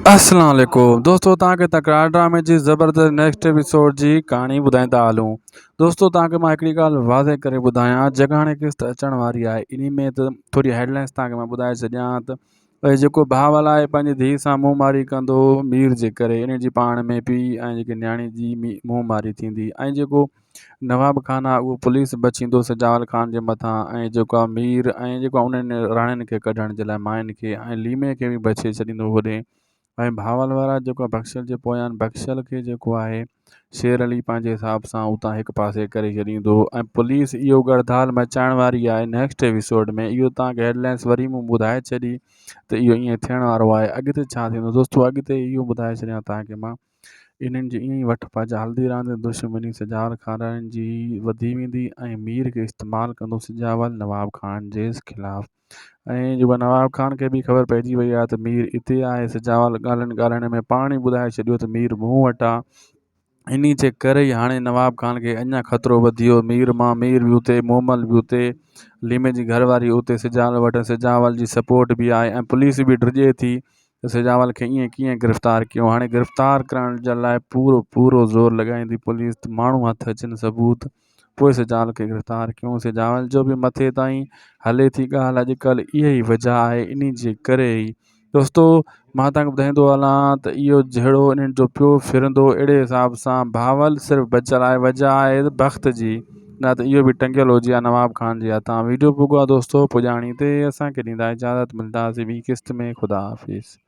السلام عليڪم دوستو توهان کي تڪرار ڊرامي جي زبردست نيڪسٽ ايپيسوڊ جي ڪهاڻي ٻڌائيندا هلون دوستو توهان کي مان هڪڙي ڳالهه واضح ڪري ٻڌايان جڳهاڻي قسط اچڻ واري آهي انهي ۾ ته ٿوري هيڊ لائنس توهان کي مان ٻڌائي ڇڏيان ته ڀئي جيڪو بهاول آهي پنهنجي ڌيء سان منهن ماري ڪندو مير جي ڪري انهي جي پاڻ ۾ پيء ۽ جيڪي نياڻي جي منهن ماري ٿيندي ۽ جيڪو نواب خان آ اهو پوليس بچيندو سجاول خان جي مٿان ۽ جيڪو آ مير ۽ جيڪو آ انهن راڻين کي ڪڍڻ جي لاء ماين کي ۽ ليمي کي به بچي ڇڏيندو هوڏي ۽ بهاول وارا جيڪو آ بخشل جي پويان بخشل کي جيڪو آهي شير علي پنهنجي حساب سان اتان هڪ پاسي ڪري ڇڏيندو ۽ پوليس اهو گڙڌال مچائڻ واري آهي نيڪسٽ ايپيسوڊ ۾ اهو توهان کي هيڊلائنس وري مون ٻڌائي ڇڏي ته اهو ائين ٿيڻ وارو آهي اڳتي ڇا ٿيندو دوستو اڳتي اهو ٻڌائي ڇڏيان توهان کي مان انهن جي ائين ئي وٺ پڄ هلندي رهندي دشمني سجاول خانن جي وڌي ويندي ۽ مير کي استعمال ڪندو سجاول نواب خان جي خلاف ۽ جيڪو نواب خان کي به خبر پئجي وئي آهي ته مير اتي آهي سجاول ڳالهين ڳالهين ۾ پاڻ ئي ٻڌائي ڇڏيو ته مير مون وٽ آ انهي جي ڪري ئي هاڻي نواب خان کي اڃا خطرو وڌي ويو مير مان مير به اتي مومل به اتي ليمي جي گهر واري اتي سجاول وٽ سجاول جي سپورٽ به آهي ۽ پوليس به ڊڄي ٿي ته سجاول کي ائين ڪيئن گرفتار ڪيو هاڻي گرفتار ڪرڻ جي لاء پورو پورو زور لڳائيندي پوليس ته ماڻهو هٿ اچن ثبوت پوء سجاول کي گرفتار ڪيون سجاول جو به مٿي تائين هلي ٿي ڳالهه اڄڪلهه اها ئي وجه آهي انهي جي ڪري ئي دوستو مان تهانکي ٻڌائيندو هلان ته اهو جهيڙو انهن جو پيو ڦرندو اهڙي حساب سان بهاول صرف بچيل آهي وجه آهي بخت جي نه ته اهو به ٽنگيل هجي ها نواب خان جي هٿان ويڊيو پڳو آ دوستو پڄاڻي تي اسان کي ڏيندا اجازت ملداسي ٻي قسط ۾ خدا حافظ.